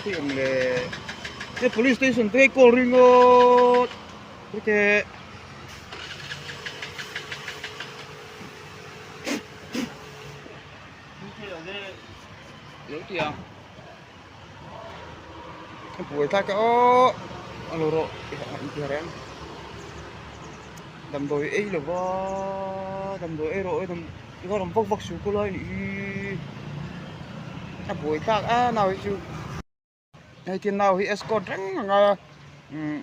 thei awm le he police station te hi call ringawt hete lo ti ang a buai thlak a aw a lo rawh inti reng damdawi ei lova damdawi ei rawh i rawn vak vak suh kawlh a nih hi a buai thlak a nau hi chu hei khi nau hi escort reng a ngai a umm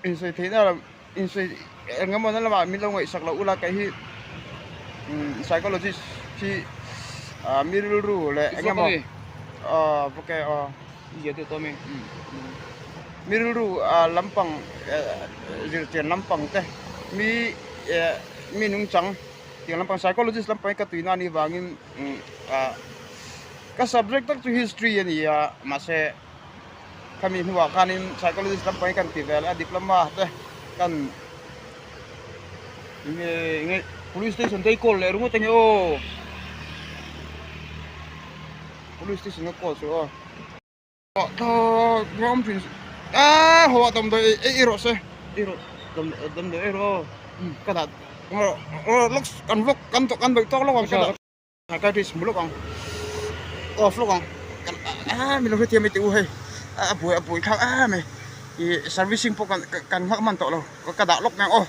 insawi theihna lam insawi eng emaw na lamah min lo ngaihsak loh ula kei hi umm psychologist hi ah mi rilru leh eng emaw aw ok aw mi rilru ah lampang eh zirchian lampang te mi eh mi nungchang tiang lampang psychologist lampang hi ka tuina anih vangin umm ah ka subject tak chu history a ni a mahse khami hnuah khanin psychologist lampang hi kan ti ve leh a diploma te kan enge enge police station te hi call leh ringawt enge aw police station a call chu aw thla awm thin a haw ah damdawi ei rawh se ei rawh damdawi ei rawh aw ka dah lawk kan vlog kan kan dawih tawk lawk ang ka dah psychiatrist hmu lawk ang off lawk ang kan a min lo hrethiam mai teh u hei a buai a buai thlak em mai ih servicing pawh kan kan nghak hman tawh lo ka dah lawk mai ang aw.